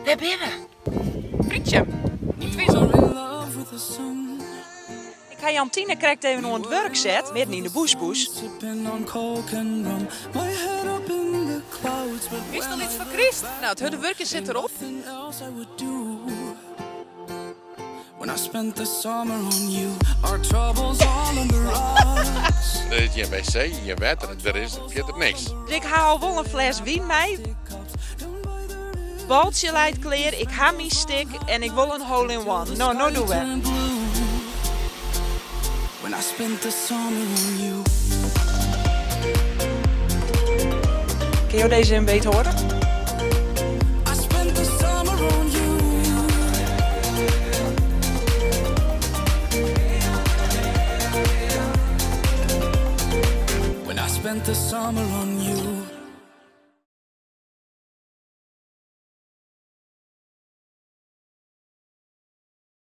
Wêr binne we? Frytsjum, yn Twizel. Ik ha Jantine krekt even oan it wurk set, midden yn de bûsbûs. Is al iets foar kryst? Nou, it hurde wurkjen sit derop. When I spent the summer on you, our troubles all on the rocks. Der is gjin wc, gjin wetter, der is fierder niks. Ik ha al wol in fles wyn mei. Baltsje leit klear, ik ha myn stik en ik wol in hole in one. No, no doe wer. When I spent the summer on you. Kin jo dizze in beet hoare? I spent the summer on you. When I spent the summer on you.